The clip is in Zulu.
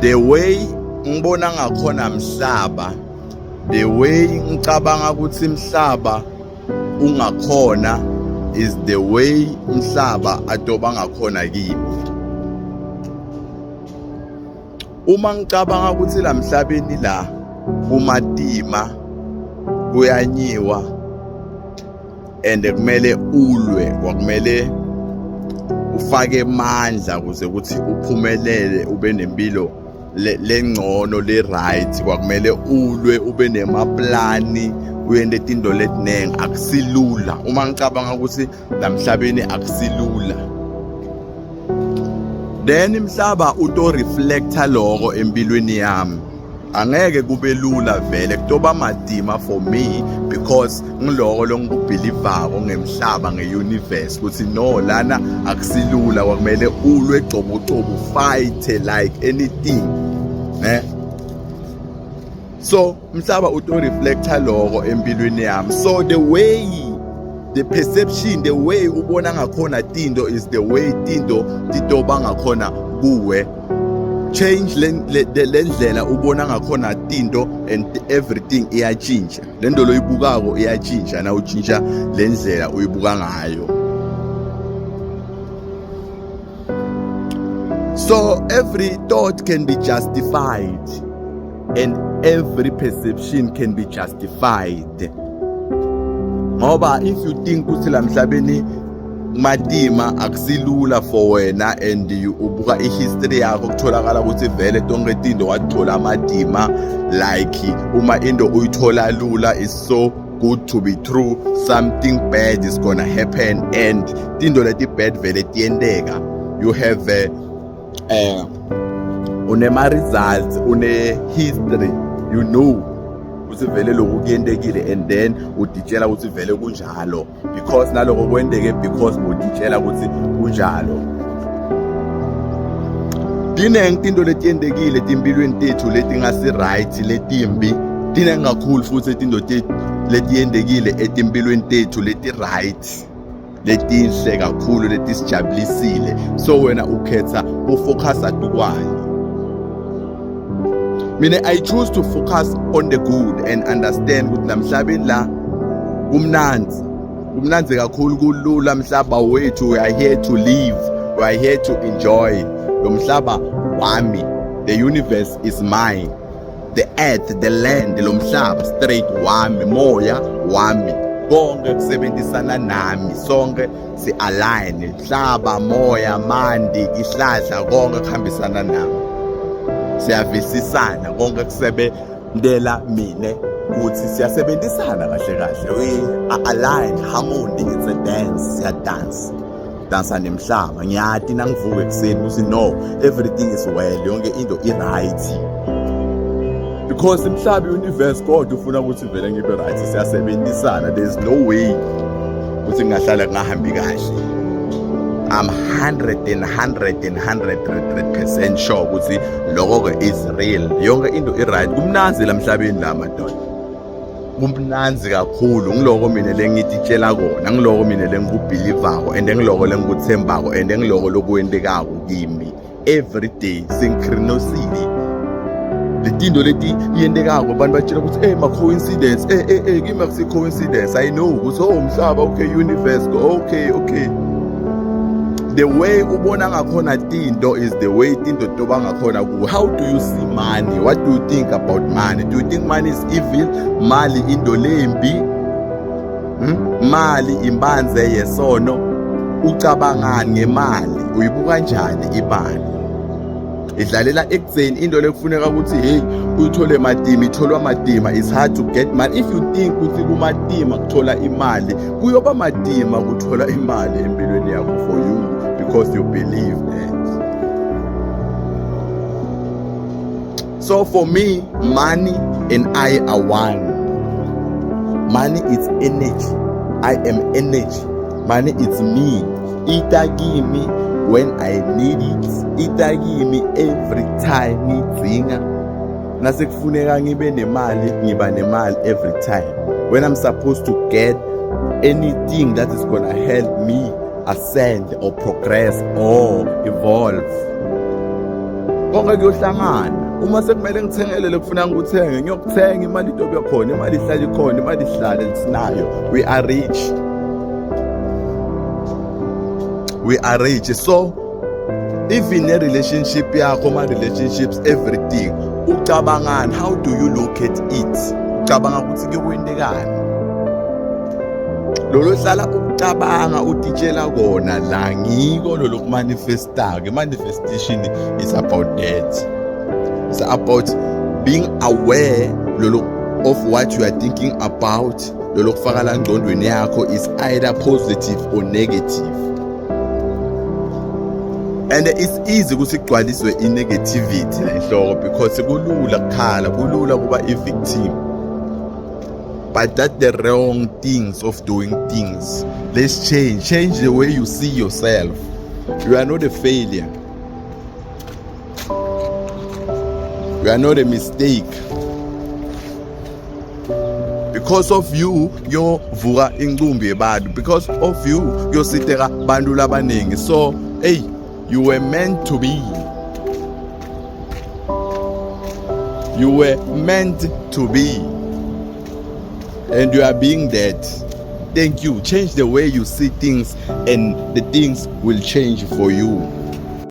The way ngibona ngakhona mhlaba, the way ngicabanga ukuthi mhlaba ungakhona is the way mhlaba atoba ngakhona kimi. Uma ngicabanga ukuthi la mhlabeni la kumatima, kuyanyiwa and kumele ulwe, kwakumele ufake amandla ukuze ukuthi uphumelele, ube nempilo lengcono, le right, kwakumele ulwe, ube nemaplani, uyente tinto letinengi. Akusilula. Uma ngicabanga ukuthi la mhlabeni akusilula, then imhlaba uto reflecta loko empilweni yami. Angeke kube lula vele, kutoba madima for me because ngiloko longikubhilivako ngemhlaba, nge-universe, ukuthi no, lana akusilula, kwakumele ulwe cobocobo, fight like anything, ne. So umhlaba uto reflecta loko empilweni yami. So the way, the perception, the way ubona ngakhona tinto is the way tinto titoba ngakhona kuwe. Change le ndlela ubona ngakhona tinto and everything iyatshintsha. Le nto loyibukako iyatshintsha na utshintsha le ndlela uyibuka ngayo. So every thought can be justified and every perception can be justified, ngoba if you think ukuthi la mhlabeni matima, akusilula for wena, and you ubuka i-history yakho, kutholakala ukuthi vele tonke tinto wathola amadima, like uma into uyithola lula is so good to be true, something bad is gonna happen, and tinto leti bad vele tiyenteka. You have a, unema results, une history, you know ukuthi vele lokhu kuyentekile, and then uditshela ukuthi vele kunjalo because naloko kwenteke because uditshela ukuthi kunjalo. Tinengi tinto letiyentekile etimpilweni tethu letingasi-right, letimbi. Tinengi kakhulu futhi tinto letiyentekile etimpilweni tethu leti-right, letinhle kakhulu, letisijabulisile. So wena ukhetha ufocusa tukwani? Mina, I choose to focus on the good and understand ukuthi lamhlabeni la kumnandzi, kumnandzi kakhulu, kulula. Mhlaba wethu, we are here to live, we are here to enjoy. Lo mhlaba wami, the universe is mine, the earth, the land, lo mhlaba straight wami, moya wami, konke kusebenzisana nami, sonke si-align, mhlaba, moya, mandi, ihlahla, konke kuhambisana nami, siyavisisana, konke kusebentela mine, ukuthi siyasebenzisana kahle kahle. We are aligned, harmony, it's a dance, siya-dance, dansa nemhlaba. Ngiyati nangivuka ekuseni ukuthi no, everything is well, yonke into i-right because imhlaba, i-universe, God ufuna ukuthi vele ngibe right. Siyasebenzisana, there's no way ukuthi ngingahlala kungahambi kahle. I'm 100 and 100 and 100% sure ukuthi lokho-ke is real, yonke into i-right. Kumnanzi la mhlabeni la, madoda, kumnanzi kakhulu. Ngiloko mina lengititshela kona, ngiloko mina lengikubhilivako and ngiloko lengikuthembako and ngiloko lokwentekako kimi every day, synchronicity. Letinto leti yentekako, abantu batshela ukuthi ma-coincidence, kimi akusi-coincidence. I know ukuthi oh, umhlaba, okay, universe, okay. The way ubona ngakhona tinto is the way tinto toba ngakhona kuwe. How do you see money? What do you think about money? Do you think money is evil? Mali into lembi? Mali imbanze yesono? Ucabangani ngemali? Uyibuka kanjani imali? Idlalela ekutheni into lekufuneka ukuthi hey, uyithole matima, itholwa matima. It's hard to get money. If you think ukuthi kumatima kuthola imali, kuyoba matima kuthola imali empilweni yakho for you because you believe that. So for me, money and I are one. Money is energy, I am energy, money is me. Ita kimi when I need it, ita kimi every time ngidzinga. Nasekufuneka ngibe nemali, ngiba nemali every time. When I'm supposed to get anything that is gonna help me ascend or progress or evolve. Konke kuyohlangana. Uma sekumele ngithengele lekufuna ngikuthenge, ngiyokuthenga. Imali itobe khona, imali ihlala ikhona, imali ihlale sinayo. We are rich, we are rich. So even ne-relationship yakho, ma-relationships, everything, ucabangani? How do you look at it? Ucabanga ukuthi kuyokwentekani? Lolo hlala ukucabanga utitshela kona la, ngiko lolo kumanifesta-ke. Manifestation is about that. It's about being aware lolo of what you are thinking about. Lolo kufaka la ngcondweni yakho is either positive or negative, and it's easy ukuthi kugcwaliswe i-negativity la enhloko because kulula kukhala, kulula kuba i-victim, but that's the wrong things of doing things. Let's change, change the way you see yourself. You are not a failure, you are not a mistake. Because of you kuyovuka incumbi yebantu, because of you kuyositeka bantu labaningi. So hey, you were meant to be, you were meant to be, and you are being that. Thank you. Change the way you see things and the things will change for you.